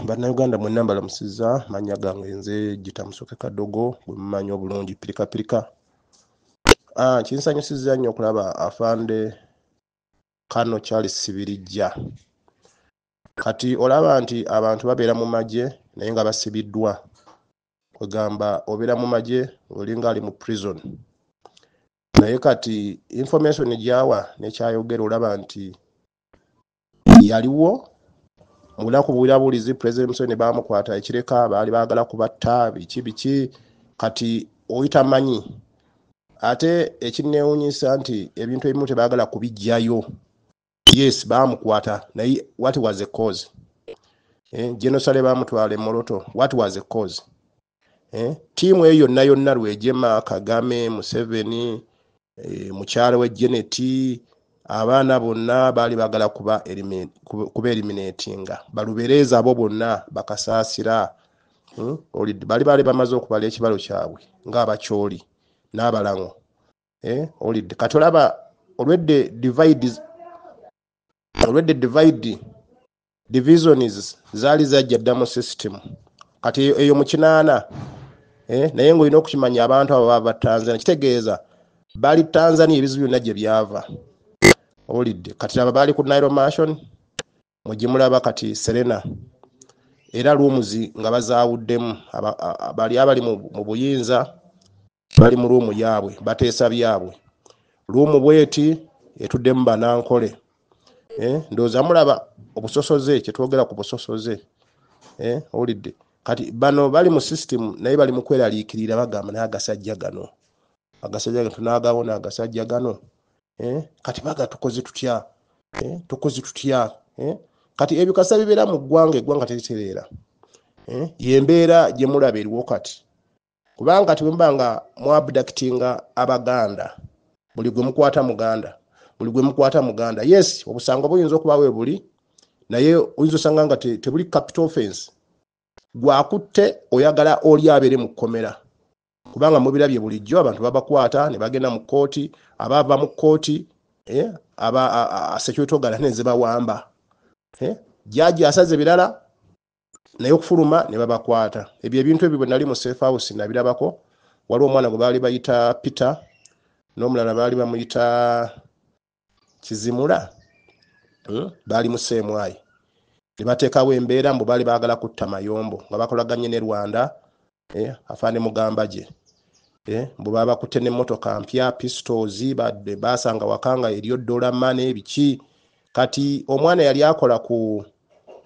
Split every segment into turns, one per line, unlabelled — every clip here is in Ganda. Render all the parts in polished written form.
Bannayuganda mwenna mbalamusizza. Mannya gange nze Gita Musoke Kadogo, gwe mumanyi obulungi Pirika Pirika. Kinsanyusizza nnyo okulaba afande Kano Charles Sibirijja. Kati olaba nti abantu babeera mu magye naye nga basibiddwa. Kwegamba obeera mu magye olinga ali mu prison. Naye kati information gy'awa n'ekyayogera olaba nti yaliwo mu lunaku bwirabuulizi President Museveni baamukwata ekireka, baali baagala kubatta biki biki. Kati oyita manyi ate ekinneewuunyisa nti ebintu ebimu tebaagala kubiggyayo. Yes, baamukwata, naye what was the cause? Genocide baamutwala e Moroto, what was the cause? Ttiimu eyo yonna yonna, Rwegyema, Kagame, Museveni, mukyala we Janet, abaana bonna baali baagala kuba eliminatinga balubereeza abo bonna bakasaasira. Bali bamaze okubala ekibalo kyabwe ng'abakyoli n'abalango. Olidde kati olaba olwedde divide, olwedde divide divisions zaali zajja dda mu system. Kati eyo mu 80, naye ng'olina okukimanya abantu abo bava Tanzania, kitegeeza bali Tanzania ebizibu byonna gye byava. Owulidde kati laba baali ku Nile Mansion mugimulaba kati Serena, era rooms nga bazaawuddemu. Bali abali mu buyinza bali mu room yaabwe, bateesa byabwe. Room bweti etuddemu banankole. Ndowooza mulaba obusosoze, kyetwogera ku busosoze. Owulidde kati bano bali mu system naye bali mu kweraliikirira, bagamba naye agasajja gano, agasajja gano tunaagawona, agasajja gano. Kati baga tukoze tutya? Tukoze tutya? Kati ebyo kasita bibeera mu ggwanga, eggwanga teritereera. Yembeera gye mulaba eriwo kati, kubanga kati bwe muba nga muabductinga Abaganda, buli gwe mukwata Muganda, buli gwe mukwata Muganda. Yes, obusango buyinza okuba we buli, naye oyinza osanga nga tebuli capital offense. Gwakutte oyagala oli abeere mu kkomera, kubanga mubirabye bulijjo abantu babakwata ne bagenda mu kkooti, abaava mu kkooti, aba security organ ne zibawamba. Jaaji asaze birala naye okufuluma ne babakwata. Ebyo ebintu ebyo bwe nali mu safe house nabirabako. Waliwo omwana gwe baali bayita Peter, n'omulala baali bamuyita Kizimula. Baali mu CMI ne bateekawo embeera mbu baali baagala kutta Mayombo nga bakolaganye ne Rwanda, afaane mugamba gye, mbu babakutte n'emmotoka mpya, pistols, basanga waka nga eriyo dollar money biki. Kati omwana yali akola ku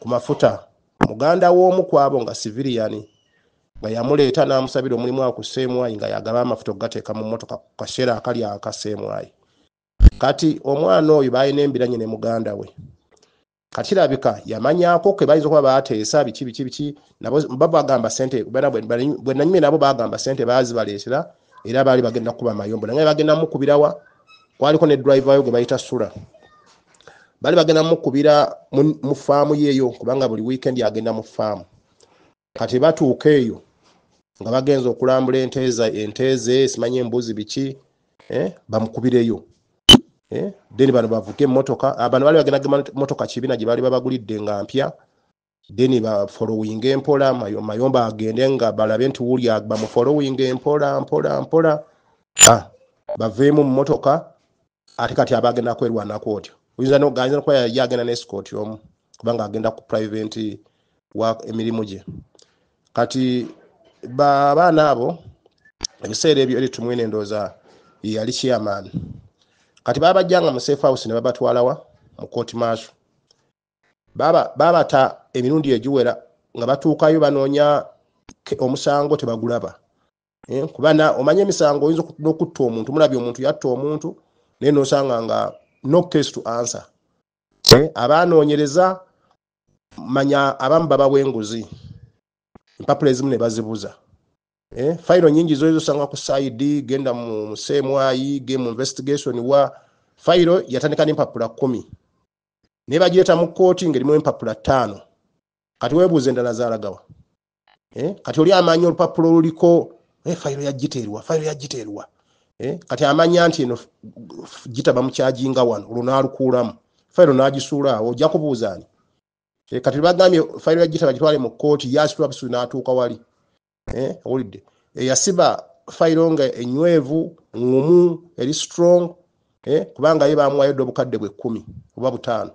mafuta, muganda w'omu ku abo nga civilian, nga yamuleeta n'amusabira omulimu awo ku CMI, nga yagaba amafuta okugateeka mu mmotoka ku kaseera akali aka CMI. Kati omwana oyo baalina embiranye ne muganda we. Kati kirabika yamanyaako ke bayinza okuba baateesa biki biki biki, nabo bo bagamba sente, bwe nanyumye nabo bagamba sente baazibaleetera, era baali bagenda kukuba Mayombo, naye bagenda mukubirawa? Kwaliko ne driver yo gwe bayita Sula. Bali bagenda mukubira mu faamu yeeyo, kubanga buli weekend agenda mu faamu. Kati batuuka eyo nga bagenza okulambula ente ze, simanyi embuzi biki, bamukubireyo. Then bano bavuge emmotoka. Bano bali bagenda motoka kibiina gye baali babagulidde nga mpya, then bafollowinga empola Mayombo agende nga balabe nti wuli bamufollowinga empola mpola mpola, baveemu mu mmotoka. Ate kati abagenda kwerwanako otyo, oyinza ayinza nokuba yali agenda ne escort omu, kubanga agenda ku private wa emirimu gye. Kati baana abo ebiseera ebyo Eri Tumwine ndowooza ye yali chairman. Kati babajjanga mu safe house ne babatwalawa mu court martial. Babata emirundi egiwera nga batuukayo banoonya omusango tebagulaba. Kuba omanye emisango oyinza n'okutta omuntu, mulabye omuntu yatta omuntu naye n'osanga nga no case to answer. Abanoonyereza manya abamu babawa enguzi, empapula ezimu ne bazibuza. Fayiro nyingi zoyinza osanga ku side, genda mu CMI, ge mu investigation wa fayiro yatandika n'empapula 10, naye bagireeta mu kkooti ng'erimu empapula 5. Kati weebuuza endala zaalagawa? Kati oli amanya olupapula oluliko, fayiro ya giteerwa, fayiro ya giteerwa. Kati amanya nti eno gita bamukyajinga wano, olwo n'alukuulamu fayiro n'agisuula awo. Ojja kubuuza ani? Kati bagambye fayiro ya Gita bagitwale mu kkooti, yasitula busubi n'atuuka wali. Owulidde, eyasiba fayiro nga enywevu, ngumu, eri strong, kubanga ye bamuwayo dda obukadde bwe 10 oba 5.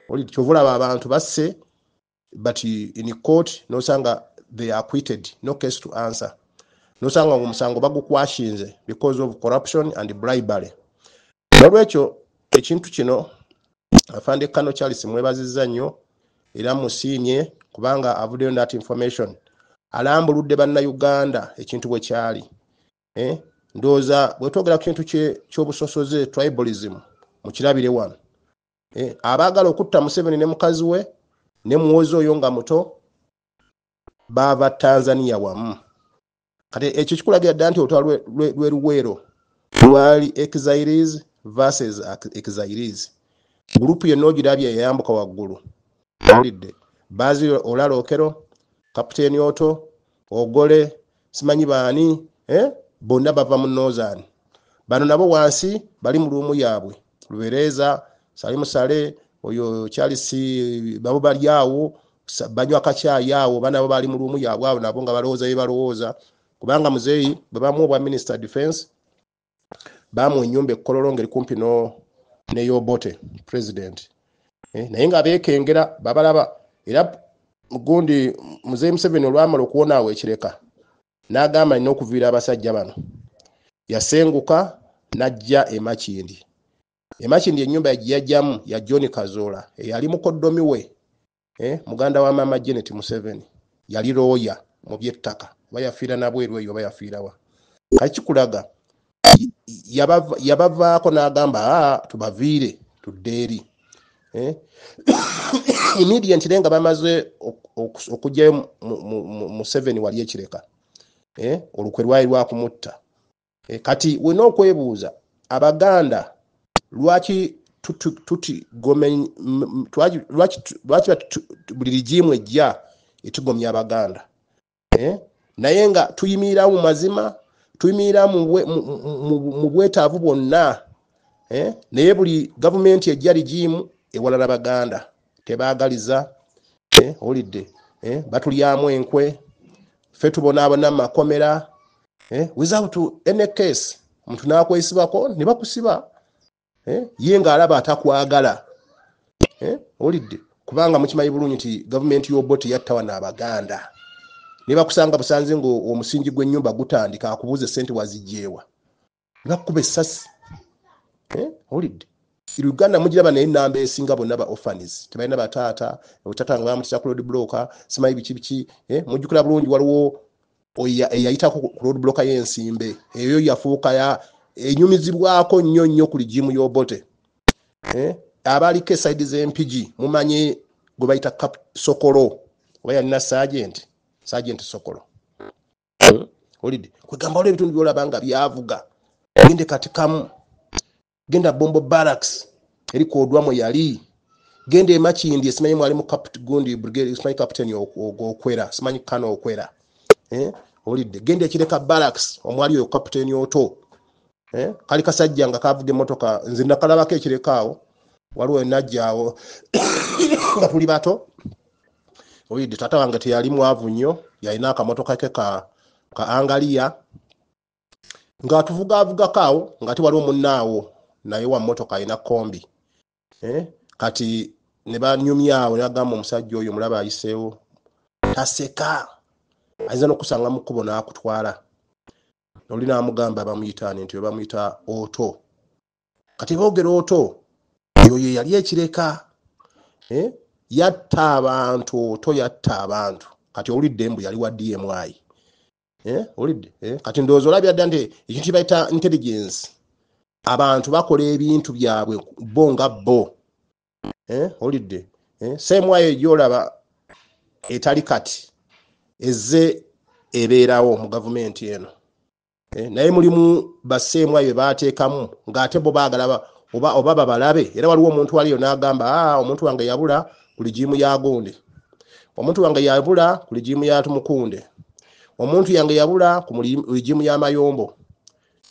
Owulidde, kyova olaba abantu basse, but in court nosanga they are acquitted, no case to answer. Nosanga omusango bagukwashinze because of corruption and bribery. Nolwekyo ekintu kino Afande Kano Charles mwebazizza nnyo era musiimye kubanga avuddeyo that information, alambuludde bannayuganda ekintu bwe kyali. Ndowooza bwe twogera ku kintu ky'obusosoze, tribalism, mukirabire wano. Abaagala okutta Museveni ne mukazi we ne muwozi oyo nga muto baava Tanzania wamu. Kati ekyo kikulagira ddala nti olutalo lw'e Luweero lwali exiles versus exiles. Gurupu yonna ogirabye yayambuka waggulu. Owulidde, Basil Olalo Okello, Kapiteeni Otto, Ogole, simanyi baani, bonna bava mu Northern. Bano nabo wansi bali mu luumu yaabwe. Lubereeza, Salimu Saleh, oyo Charles, babo bali awo, banywa kacaayi awo, bana bo bali mu luumu yaabwe awo nabo nga balowooza bye balowooza. Kubanga muzeeyi bwe bamuwa obwa Minister Defense, bamuwa ennyumba e Kololo ng'eri kumpi ne Obote president. Naye nga beekengera babalaba. Era gundi muzeeyi Museveni olwamala okuwona awo ekireka n'agamba alina okuviira abasajja bano. Yasenguka n'ajja e Makindye. E Makindye ennyumba gye yajjamu ya John Kazola eyali mukoddomi we, muganda wa maama Janet Museveni, yali looya mu by'ettaka, oba yafiira nabweru eyo oba yafiira wa. Kati kikulaga yabavaako n'agamba, tubaviire tudde eri. Immediately nga bamaze okuggyayo Museveni wali ekireka, olukwe lwali lwakumutta. Kati wena okwebuuza Abaganda lwaki lwaki buli rigimu ejja etugomya Abaganda? Naye nga tuyimirira mu mazima, tuyimirira mu bwetaavu bwonna, naye buli gavumenti ejja rigimu ewalala Baganda tebaagaliza, owulidde, batulyamu enkwe, ffe tubonaabona mu makomera, without any case, omuntu n'akwesibako ne bakusiba, ye ng'alaba atakwagala, owulidde, kubanga mukimanyi bulungi nti gavumenti y'Obote yatta wano Abaganda. Ne bakusanga busanze ng'omusingi gw'ennyumba gutandika, akubuuza essente waziggyeewa, ne bakukuba essasi, owulidde. Uganda mugiraba naye ennamba esinga bonna ba orphans, tebalina bataata, taata nga bamutisa ku road block, simanyi biki biki, mujjukira bulungi waliwo eyayitako ku road block y'ensimbe, eyo yafuuka ya enyumizibwako nnyo nnyo ku rigimu y'Obote. Abaliko esayidi z'Empigi mumanyi gwe bayita Sokolo, oba yalina Sergeant Sokolo. Owulidde, kwegamba waliwo ebitundu by'olaba nga byavuga. Gende Katikamu, genda Bombo Barracks eri Kodwa mwe yali, genda e Makindye simanyi mwali mu gundi brigade, simanyi captain Okwera, simanyi Kano Okwera, owulidde, genda Ekireka Barracks omwali oyo captain Otto, kali kasajja nga kavuga emmotoka, nze nakalabako Ekireka awo, waliwo enajja awo nga tuli bato. Owulidde, taata wange teyali mwavu nnyo, yalina akamotoka ke ka Angalia ng'atuvugaavugako awo, nga te waliwo munnaawo naye wa mmotoka alina kombi, kati ne banyumya awo ne bagamba omusajja oyo mulaba ayiseewo taseka, ayinza n'okusanga mu kkubo n'akutwala. Oli n'amugamba bamuyita ani, nti bamuyita Otto. Kati boogera Otto oyo ye yali Ekireka, yatta abantu, Otto yatta abantu. Kati owulidde mbu yali wa DMI, owulidde, kati ndowooza olabye dda nti ekintu kye bayita intelligence, abantu bakola ebintu byabwe bo nga bo, owulidde, CMI gy'olaba etali kati ezze ebeerawo mu gavumenti eno, naye mulimu ba CMI be baateekamu ng'ate bo baagala oba babalabe. Era waliwo omuntu aliyo n'agamba, omuntu wange yabula ku rigimu ya gundi, omuntu wange yabula ku rigimu ya Tumukunde, omuntu yange yabula ku rigimu ya Mayombo.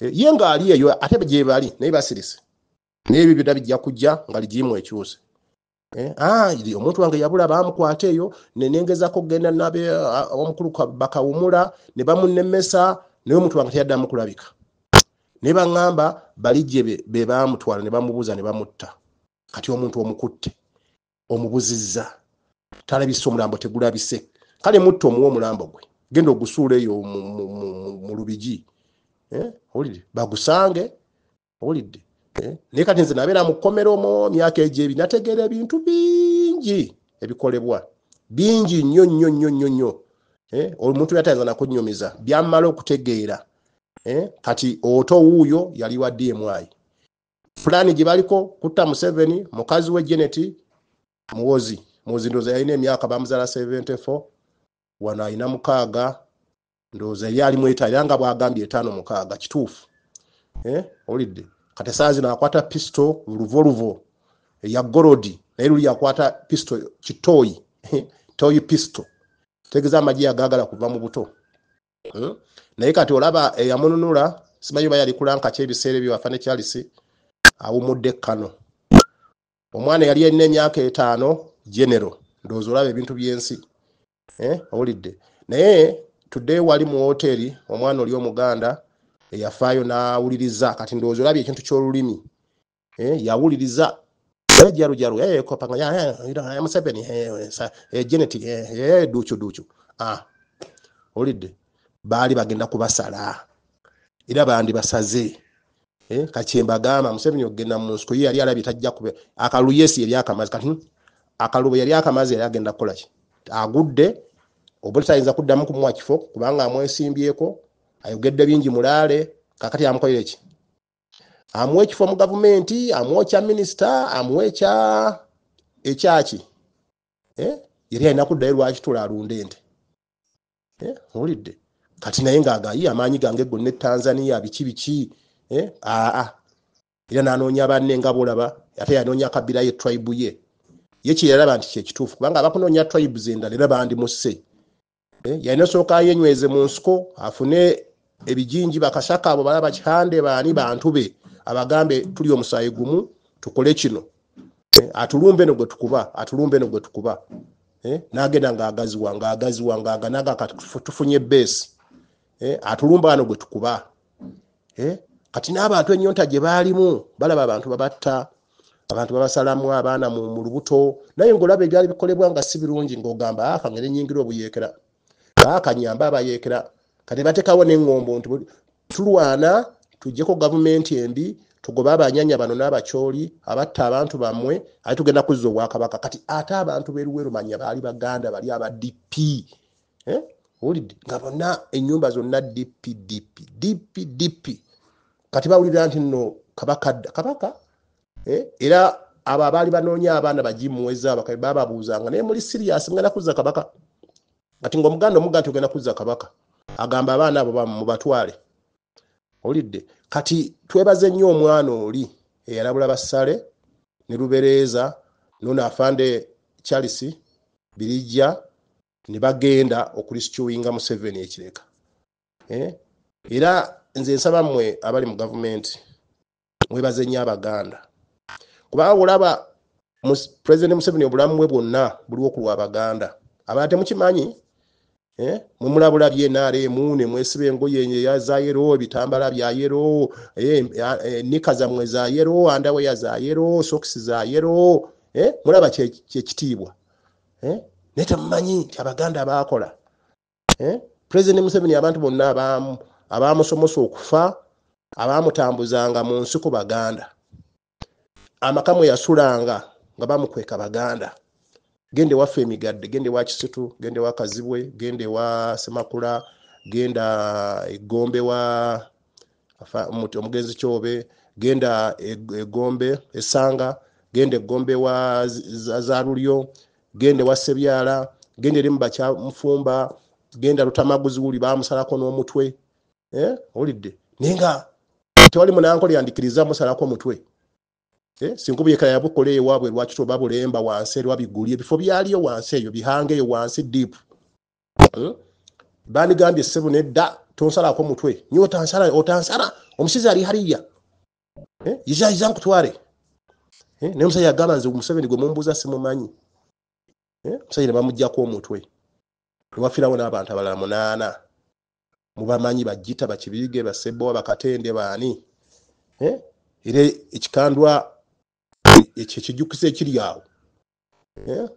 Ye ng'ali eyo ate gye bali naye basirise, naye ebyo byonna bijja kujja nga rigimu ekyuse. Omuntu wange yabula bamukwata eyo nenengezako kugenda nabe omukulu bakawumula ne bamunemesa, naye omuntu wange teyaddamu kulabika. Ne baŋŋamba balijje be baamutwala ne bamubuuza ne bamutta. Kati omuntu omukutte omubuzizza, talabise, omulambo tegulabise. Kale mutta omuwa omulambo gwe, genda ogusuula eyo mu Lubigi, owulidde, bagusange, owulidde. Naye kati nze nabeera mu kkomera omwo myaka egyo ebiri, nategeera ebintu bingi ebikolebwa bingi nnyo nnyo nnyo nnyo nnyo. Omuntu yatayinza nakunnyumiza byammala okutegeera. Kati oto wuuyo yali wa DMI, pulaani gye baliko kutta Museveni, mukazi we Janet Muwozi. Muwozi ndowooza yalina emyaka, bamuzaala 74, wano alina 6, ndowooza yali alimu 5, era nga bw'agambye 5 6, kituufu. Owulidde. Kati essaawa zino akwata pisto luvoluvo eya golodi, naye luli yakwata pisto kitoyi toyi pisto, tegeeza amagye agaagala kuva mu buto. Naye kati olaba eyamununula, simanyi oba yali kulanka ki ebiseera ebyo, afa ne Charles awumudde ekkano. Omwana yali alina emyaka 5, genero, ndowooza olaba ebintu by'ensi. Owulidde. Naye tuddeyo wali mu woteeri, omwana oli omuganda eyafaayo n'awuliriza. Kati ndowooza olabye ekintu ky'olulimi. Yawuliriza jaru jaru, kopanga ya Museveni, Janet, duchu duchu. Owulidde. Baali bagenda kubasala, era bandi basaze. Kakyembagamba Museveni ogenda mu nsiko, ye yali alabye tajja kube akalulu. Yesi yali akamazi, kati akalulu yali akamazi, yali agenda kukola ki? Agudde oba tayinza kuddamu kumuwa kifo kubanga amwesimbyeko, ayogedde bingi mulaale. Kakati amukolere ki? Amuwa ekifo mu gavumenti, amuwa ekya minisita, amuwa ekya ekyaki? Yali alina kuddayo Lwakitula alunde ente. Owulidde. Kati naye ng'agayi amaanyi gange gonna e Tanzania biki biki. Aa, era n'anoonya banne nga bw'olaba, ate yanoonya kabira ye, tribe ye. Ye kye yalaba nti kyekituufu, kubanga abakunoonya tribes endala era bandimusse. Yalina osooka yenyweze mu nsiko, afune ebijinji, bakasaka abo balaba kihande baani, bantu be abagambe tuli omusaayi gumu, tukole kino. Atulumbe eno gwe tukuba, atulumbe eno gwe tukuba. N'agenda ng'agaziwa ng'agaziwa ng'aganaga, kati tufunye base. Atulumba wano gwe tukuba. Kati n'abantu ennyonta gye baalimu, balaba abantu babatta, abantu babasalamu abaana mu lubuto, naye ng'olaba ebyali bikolebwa nga si birungi, ng'ogamba kangere nnyingira obuyeekera, kanyambe abayeekera. Kati bateekawo n'eŋŋombo nti tulwana tuggyeko gavumenti embi, tugobe abanyanya bano n'abakyoli abatta abantu bammwe, ate tugenda kuzza obwakabaka. Kati ate abantu b'e Luweero manya baali Baganda bali aba DP. Owulidde, nga bonna ennyumba zonna DP DP DP DP. Kati bawulira nti nno kabaka adda kabaka. Era abo abaali banoonya abaana bagimuweza bababuuzanga, naye muli serious mugenda kuzza kabaka? Kati ng'omuganda omuga nti ogenda kuzza kabaka, agamba abaana abo mubatwale. Owulidde. Kati twebaze nnyo omwana oli eyalabula Bassale ne Lubereeza nono afande Charles Birijja, ne bagenda okurescuinga Museveni ekireka. Era nze nsaba mmwe abali mu gavumenti mwebaze nnyo Abaganda, kubanga olaba President Museveni obulamu bwe bwonna buliwo ku lwa Baganda. Abalala temukimanyi. Mwe mulabula bye NRM ne mwesiba engoye za yellow, ebitambala bya yellow, nika zammwe za yellow, underwear za yellow, socks za yellow. Mulaba kyekitiibwa. Naye temumanyi nti Abaganda baakola. President Museveni abantu bonna abaamusomosa okufa, abaamutambuzanga mu nsiko Baganda, amaka mwe yasulanga nga bamukweka Baganda. Gende waffe emigadde, gende wa Kisitu, gende wa Kazibwe, gende wa Semakula, genda Egombe wa omugenzi Kyobe, genda Egombe Esanga, genda Egombe wa Zalulyo, gende wa Sebyala, gende eri mu Bakyanfumba, genda Lutamaguzi wuli bamusalako n'omutwe. Owulidde. Naye nga tewali munankole yandikiriza musalako omutwe. Sinkubu yekala yabukola ewaabwe lwaki babulemba wansi lwabiguli, ebifo byaliyo wansi eyo bihange eyo wansi deep. Bandigambye ssebo nedda tonsalako mutwe, nyo otansala otansala omusizi ali haliya. Yiza yiza nkutwale. Naye omusajja agamba nze Museveni gwe mumbuuza simumanyi. Omusajja ne bamuggyako omutwe, ne wafiirawo n'abantu abalala 8 mubamanyi, Bajjita, Bakibirige, Basebowa, Bakatende, baani. Era ekikandwa ekyo ekijjukizo ekiri awo.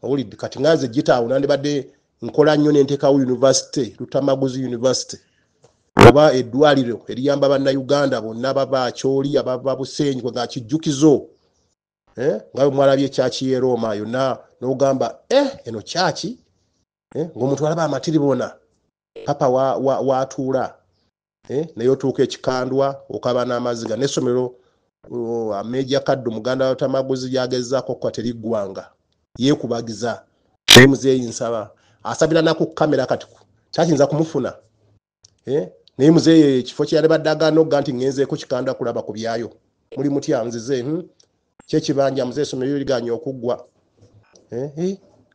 Owulidde? Kati nga nze Gita awo nandibadde nkola nnyo ne nteekawo university, Lutamaguzi University, oba eddwaliro eriyamba bannayuganda bonna bava Acholi, abava Busenyi, nga kijjukizo. Nga bwe mwalabye ekyaki y'e Roma yonna n'ogamba eno kyaki, ng'omuntu alaba amatiribona papa w'atuula, naye otuuka ekikandwa okaba n'amaziga. N'essomero Meja Kaddu muganda wa Lutamaguzi lyagezaako okukola teriggwanga, yeekubagiza. Naye muzeeyi nsaba asabira naku kamera kati kyakiyinza kumufuna. Naye muzeeyi ekifo kye yalibadde agaana okugamba nti ŋŋenzeeko Kikandwa kulaba ku byayo, muli mutya nzize, kyekibanja muzeeyi essomero liganye okuggwa.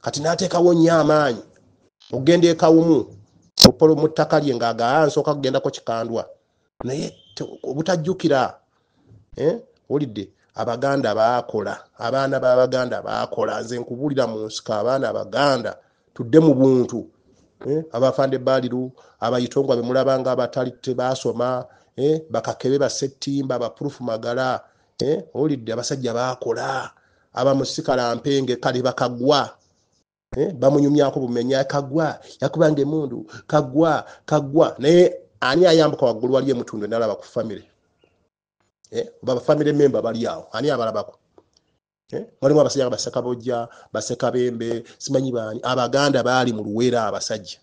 Kati n'ateekawo nnyo amaanyi okugenda e Kawumu mu ttaka lye ng'agaa nsooka kugendako Kikandwa, naye obutajjukira. Owulidde? Abaganda baakola, abaana b'Abaganda baakola. Nze nkubuulira mu nsiko, abaana Abaganda tudde mu buntu. Abafande Baaliru, abayitongwa be mulaba nga abatali tebaasoma, Bakakebe, Basettimba, Bapurufu Magala, owulidde? Abasajja baakola. Abamusikala Mpenge kale bakagwa, bamunyumyako bumenya, kagwa yakubanga emundu, kagwa kagwa. Naye ani ayambuka waggulu wali emutundu nalaba ku famire, oba family member bali awo, ani abalabako? Walimu abasajja nga Basekabojja, Basekabembe, simanyi baani. Abaganda baali mu Luweera abasajja.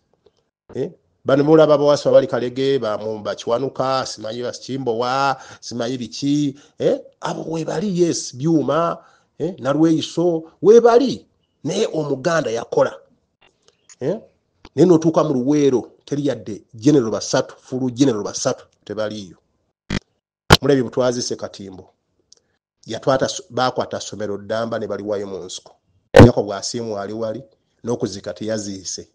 Bano mulaba bawasi bali Kalege, Bakiwanuka, simanyi Bakimbowa, simanyi biki, abo webali. Yes, Byuma, Nalweyiso webali, naye Omuganda yakola. Naye n'otuuka mu Luweero teri yadde general basatu, full general basatu tebaliiyo. Mulabye butwazise Katimbo yatwata, bakwata ssomero ddamba ne baliwayo mu nsiko. Jacob Asiimwe ali wali n'okuzika teyaziise.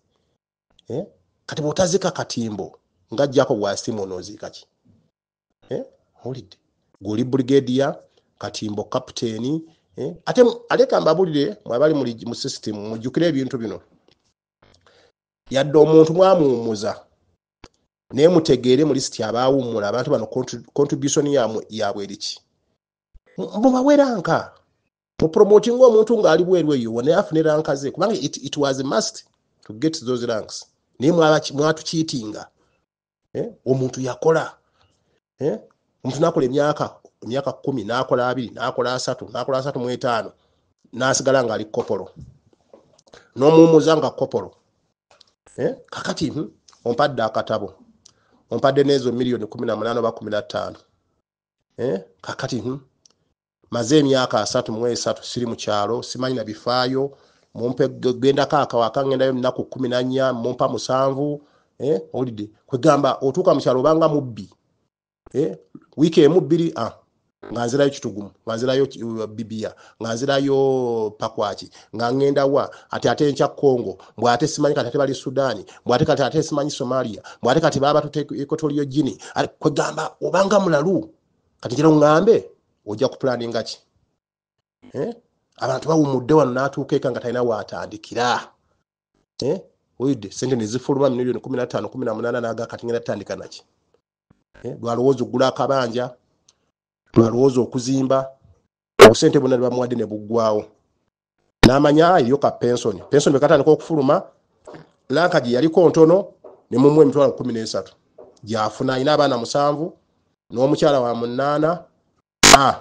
Kati bw'otazika Katimbo nga Jacob Asiimwe onooziika ki? Owulidde? Gwe oli brigadier, Katimbo captain. Ate aleka mbabulire mwabali mu system, mujjukire ebintu bino. Yadde omuntu mwamuwummuza, naye mutegeere mu lisiti abaawummula abantu bano contribution yaabwe eriki? Mubawe rank, mupromotinga omuntu ng'ali bweru eyo naye afune rank ze, kubanga it was a must to get those ranks. Naye mwatukiitinga. Omuntu yakola, omuntu n'akola emyaka 10, n'akola 20, n'akola 30, n'akola 35, n'asigala ng'ali kopolo, n'omuwummuza nga kopolo. Kakati ompadde akatabo, ompadde n'ezo miliyoni 18 oba 15. Kakati maze emyaka 33 siri mu kyalo, simanyi na bifaayo. Mumpe gendako akawaka, ngendayo ennaku 14, mumpa 7. Owulidde? Kwegamba otuuka mu kyalo obanga mubbi. Wiiki emu bbiri, nga nzirayo Kitugumu, nga nzirayo Bibiya, nga nzirayo Pakwaki, nga ŋŋenda wa, ati ate enkya Congo, mbw ate simanyi kati ate bali Sudaani, mbw ate kati ate simanyi Somalia, mbw ate kati baba tute Equatorial Guinea. Kwegamba obanga mulalu. Kati njira ŋŋambe ojja kupulaninga ki? Abantu bawummudde wano n'atuuka eka nga talina waatandikira. Oyidde sente ne zifuluma miliyoni 15, 18, n'aga kati ngenda tutandika naki? Lwalowooza okugula akabanja, lwalowooza okuzimba, obusente bwonna ne bamuwadde ne buggwawo, n'amanya eriyo ka pensoni. Pensoni bwe katandika okufuluma, rank gye yaliko ntono, ne mumuwa emitwalo 13 gy'afuna. Alina abaana 7 n'omukyala wa 8.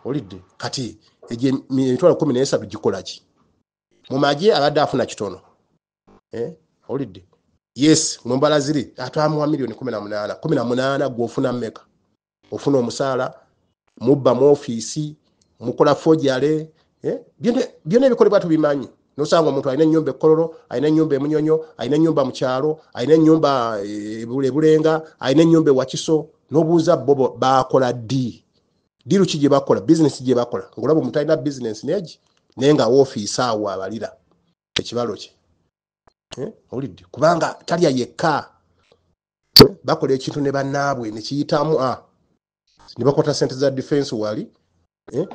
Olidde? Kati egyo emitwalo 13 gikola ki? Mu magye abadde afuna kitono. Olidde? Yes, mu mbala ziri atwamuwa miliyoni 18. 18 gw'ofuna mmeka? Ofuna omusaala, mubba mu ofiisi, mukola forgery, byonna ebikolebwa tubimanyi. Nosanga omuntu alina ennyumba e Kololo, alina ennyumba emunyonyo, alina ennyumba mu kyalo, alina ennyumba ebulenga, alina ennyumba ewakiso. N'obuuza bo bakola ddi, deal ki gye bakola, bizinesi gye bakola, ng'olaba omuntu alina bizinesi negi, naye nga woofiisi awo abalira ekibalo kye. Owulidde? Kubanga talya yekka. Bakola ekintu ne bannaabwe ne kiyitamu, ne bakwata sente za defense wali.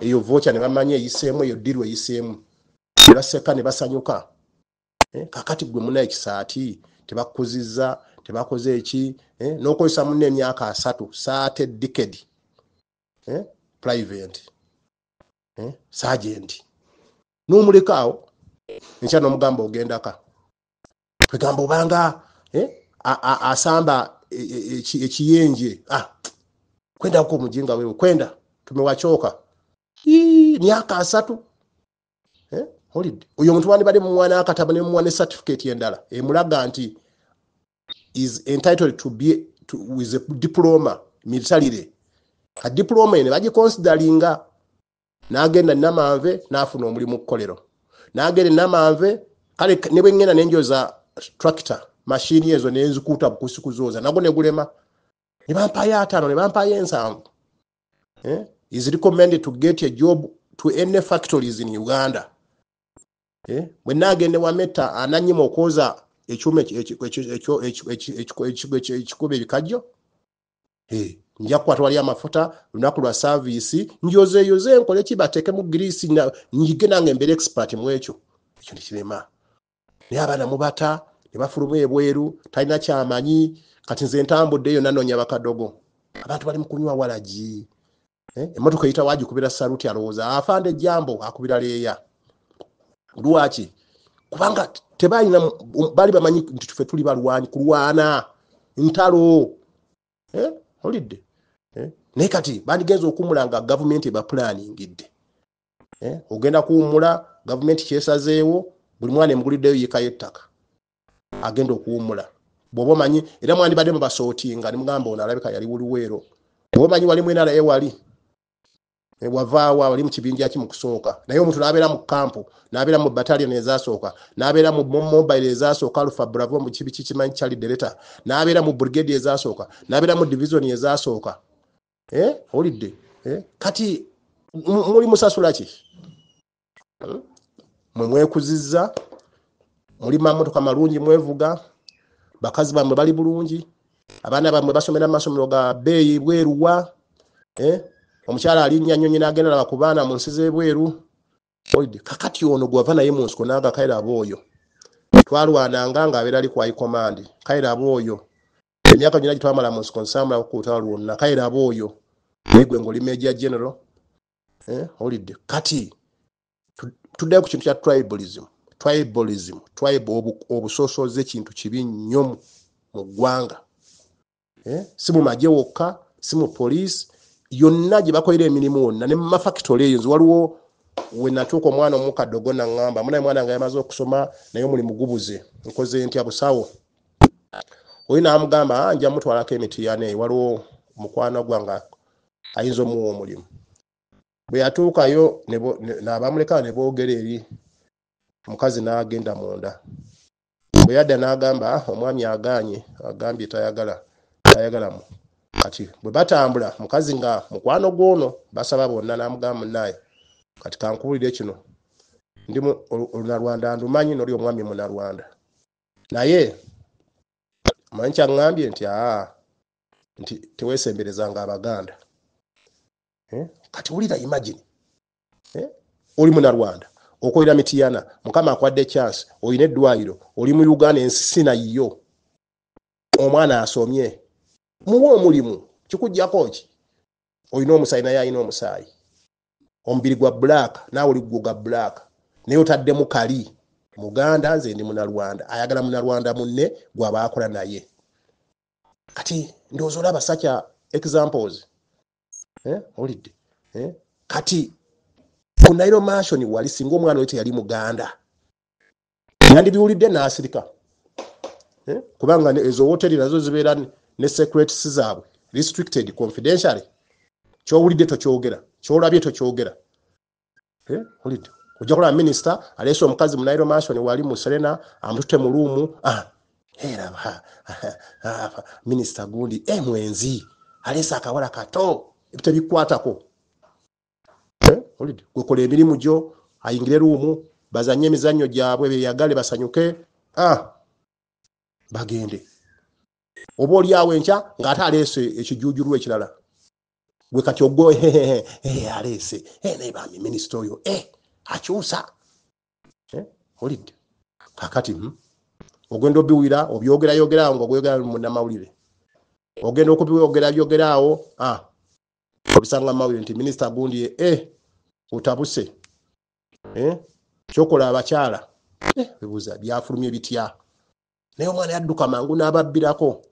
Eyo voucher ne bamanya eyiseemu, eyo deal eyiseemu, ne baseka ne basanyuka. Kakati gwe muna ekisaati tebakuzizza, tebakoze eki, n'okozesa munne emyaka 30 saate decade, private, sergeant, n'omuleka awo enkya n'omugamba ogendaka. Kwegamba obanga asamba ekiyenje, kwenda ko mujinga wewe, kwenda tumewachoka. Myaka 30. Holid oyo omuntu wandibadde mumwana akatabo ne mumuwa ne certificate endala emulaga nti is entitled to be with a diploma militarily. A diploma ene bagiconsideringa. N'agenda Namanve n'afuna omulimu kkolero, n'agenda Namanve kale ne bwe ngenda n'enjoza tractor mashini ezo nenzikuuta bukusi kuzooza nagwo ne gulema, ne bampayo 5 ne bampayo 7. Is recommended to get a job to any factories in Uganda. Bwe naagenda wa Meta ananyima okwoza ekyuma ekikuba ebikajjo, nja kukwata wali amafuta lunaku lwa service njozeeyoze nkole ki, bateekemu grease njige nange mbeere expert mu ekyo. Ekyo nekirema. Naye abaana mubata ne bafuluma ebweru, talina kyamanyi. Kati nze ntambudde yonna noonya bakadogo, abantu bali mu kunywa walagi. Emmotoka eyita wagikubira saluti, alowooza afande ejjambo akubira leeya. Lwaki? Kubanga tebalina, bali bamanyi nti ffe tuli balwanyi kulwana ntalo. Olidde? Naye kati bandigenza okuwummula nga gavumenti ebaplaningidde. Ogenda kuwummula gavumenti kyesazeewo, buli mwana emuguliddeyo yiika y'ettaka agenda okuwummula. Bw'oba omanyi era mwandibadde mubasootinga ne mugamba ono alabika yali Luweero. Bw'oba omanyi wali mu NRA wali wavaawa wali mu kibinja ki mu kusooka, naye omuntu n'abeera mu kampu, n'abeera mu battalion ezasooka, n'abeera mu mobile ezasooka, Alpha Bravo mu kibi kikimanyi Charlie Delta, n'abeera mu brigade ezasooka, n'abeera mu division ezasooka. Owulidde? Kati muli musasula ki? Mwe mwekuzizza, muli mamotoka malungi mwevuga, bakazi bammwe bali bulungi, abaana bammwe basomera mu masomero ga bbeeyi bweruwa. Omukyala alinnya nnyonyi n'agenda laba ku baana mu nsi z'ebweru. Owulidde? Kakati ono gw'ava naye mu nsiko n'aga Kairaba oyo twalwananga ng'abeera ali ku high command. Kairaba oyo emyaka gyonna gye twamala mu nsiko nsaamulako ku lutalo lwonna. Kairaba oyo naye gwe ng'oli major general. Owulidde? Kati tuddeyo ku kintu kya tribalism. Tribalism, tribe, obusosoze kintu kibi nnyo mu ggwanga. Si mu magye wokka, si mu police yonna gye bakolera emirimu wonna ne mu mafactory eyo. Nze waliwo we natuuka omwana omukadde ogwo naŋŋamba, munaye mwana nga yamaze okusoma naye omulimu gubuze, nkoze ntya busawo? Oyo n'amugamba, nja mutwalako emitiyana eyo, waliwo mukwano gwange ayinza omuwa omulimu. Bwe yatuukayo n'abamuleka ne boogera eri omukazi n'agenda munda. Bwe yadda n'agamba, omwami agaanye, agambye tayagalamu. Kati bwe batambula mukazi nga mukwano gw'ono basaba bonna n'amugamba, munnaye kati kankuwulire kino, ndi Olunarwanda ndumanyi n'oli omwami Munarwanda, naye omanyi kyaŋŋambye nti nti teweesemberezanga Abaganda. Kati wulira, imagine, oli Munarwanda okolera Mitiyana, Mukama akwadde chance, olina eddwaliro, oli mu Uganda, ensi si nayo, omwana asomye, muwe omulimu, kikuggyako ki? Olina omusaayi naye alina omusaayi, omubiri gwa black naawe oli gwo gwa black, naye otaddemu kali Muganda, nze ndi Munarwanda, ayagala Munarwanda munne gw'aba akola naye. Kati ndowooza olaba such examples. Owulidde? Kati ku Nile Mansion wali singa omwana oyo teyali Muganda yandibiwulidde n'asirika. Kubanga ezo woteri nazo zibeera ne secrets zaabwe, restricted, confidentially. Ky'owulidde tokyogera, ky'olabye tokyogera. Owulidde? Ojja kulaba minisita aleese omukazi mu Nile Mansion wali mu Serena, amututte mu room, eraba minisita gundi, mwenzi aleese akawala kato, tebikwatako. Owulidde? Gwekola emirimu gyo, ayingire room, bazanye emizannyo gyabwe, beeyagale, basanyuke, bagende. Oba oli awo enkya ng'ate aleese ekijuujulu ekirala. Gwe kati ogwo aleese naye bambi minisita oyo akyusa olidde kakati ogenda obiwira obyogerayogera nga ogwogera munnamawulire ogenda okubyogera byogeraawo obisanga mawulire nti minisita gundi otabuse kyokola abakyala bibuuza byafulumye bitya naye omwana yadduka mangu n'ababbirako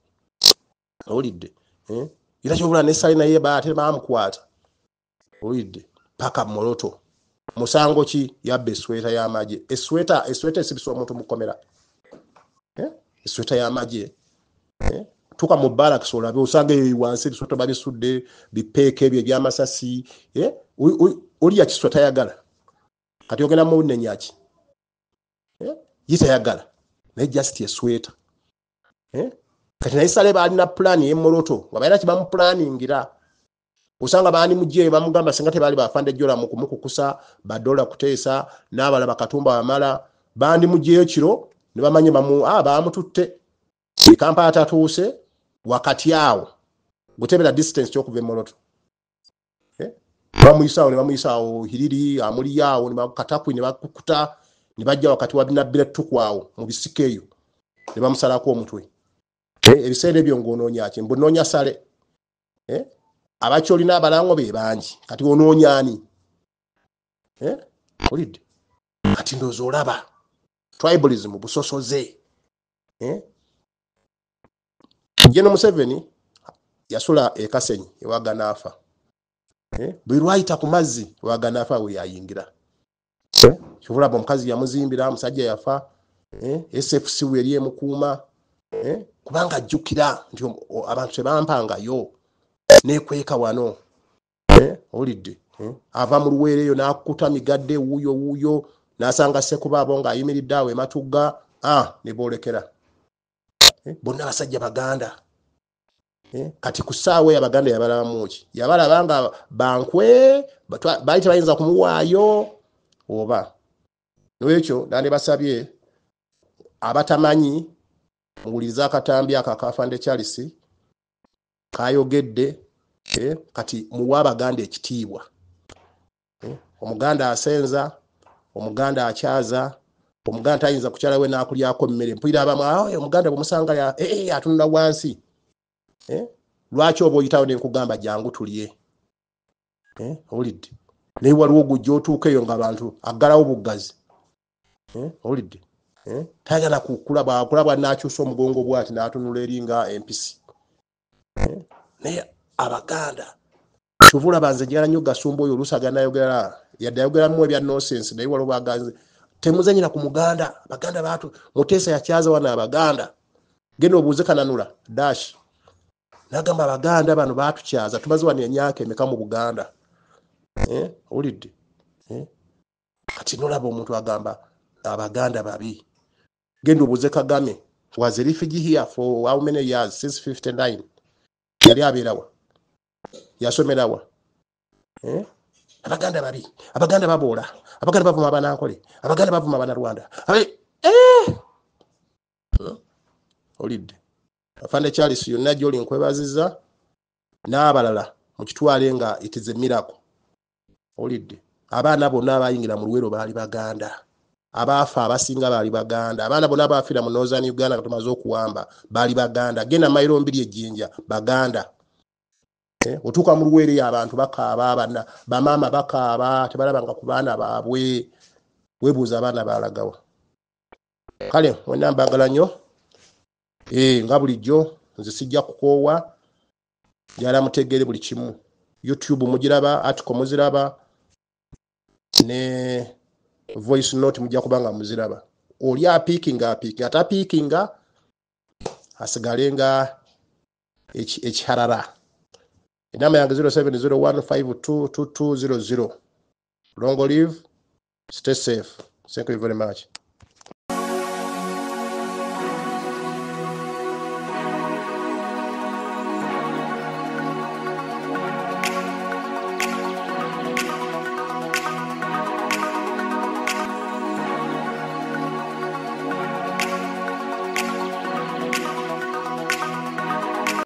owulidde era kyobula ne Sale naye ate baamukwata owulidde paka Moroto musango ki yabba esweta y'amagye esweta esibisa omuntu mukomera esweta y'amagye tuka mu barracks olabe osanga eyo wansi ebisweta babisudde bipeeka ebyo ebyamasasi oli yakiswa tayagala kati ogenda munenya ki ye tayagala naye just esweta kati naye Sale baalina pulaani y'e Moroto nga balina kibamupulaningira osanga baani mugyeyo bamugamba singa tebaali bafande Jola mu kumukukusa badola kuteesa n'abalala bakatumba bamala bandi mugyeyo kiro ne bamanye baamututte e Kampala tatuuse wakati awo gutebera distance kyokuva e Moroto bamuyisaawo ne bamuyisaawo Hiriri amuliyaawo ne Katakwi ne bakukuta ne bajja wakati wa Binabbira ttuku awo mu bisiko eyo ne bamusalako omutwe ebiseera ebyo ng'onoonya ki mbu noonya Sale abakyolina abalango be bangi kati onoonya ani olidde kati ndowooza olaba tribalism busosoze General Museveni yasula e Kasenyi ewa Ganaafa buli lwayita ku mazzi ewa Ganaafa we yayingira kyova omukazi yamuzimbira omusajja yafa SFC we eri emukuuma kubanga ajjukira nti abantu tebampangayo nekweka wano owulidde ava mu Luweero eyo n'akukuta migadde wuuyo wuuyo n'asanga Sekubaabo ng'ayimiridde awo ematugga ne boolekera bonna basajja Baganda kati ku ssaawa eyo Abaganda yabalabamu ki yabalaba nga bankwe baali tebayinza kumuwaayo oba nolwekyo nandibasabye abatamanyi muwulirize akatambi ako akafande Charles kayogedde kati muwe Abaganda ekitiibwa Omuganda asenza Omuganda akyaza Omuganda tayinza kukyala we n'akulyako mmere mpulira abamu Omuganda bwemusanga atunula wansi lwaki oba oyitawo nenkugamba jangu tulye owulidde naye waliwo gujja otuuka eyo ng'abantu aggalawo buggazi owulidde tayagala kukulaba akulaba n'akyusa omugongo bwati n'atunula eri nga empisi naye Abaganda kyova olaba nze njagala nnyo Gasumba oyo oluusi agenda ayogera yadde ayogeramu ebya nonsense naye waliwo baganze temuzanyira ku Muganda Abaganda baatu Muteesa yakyaza wano Abaganda genda obuuze Kananula dash nagamba Abaganda bano baatukyaza tumaze wano emyaka emeka mu Buganda owulidde kati nolaba omuntu agamba Abaganda babi genda obuuze Kagame was a refugee here for how many years since 59 yali abeerawa yasomerawa Abaganda babi Abaganda baboola Abaganda bavuma Abanankole Abaganda bavuma Abanarwanda olidde Afande Charles yonna gyoli nkwebaziza n'abalala mukitwale nga it is a miracle owulidde abaana bonna abayingira mu Luwero baali Baganda abaafa abasinga baali Baganda abaana bonna abaafiira mu Northern Uganda nga tumaze okuwamba baali Baganda genda mayiro 2 ejjinja Baganda otuuka mu Luwero eyo abantu bakaaba abana bamaama bakaaba tebalabanga ku baana baabwe weebuuza abaana baalagawa kale mwenna mbagala nnyo nga bulijjo nze sijja kukoowa njagala mutegeere buli kimu YouTube mugiraba article muziraba ne voice note mujja kuba nga muziraba oli apiikinga apiikinga atapiikinga asigale nga ekiharara enamba yange 0701522200. Long live, stay safe, thank you very much.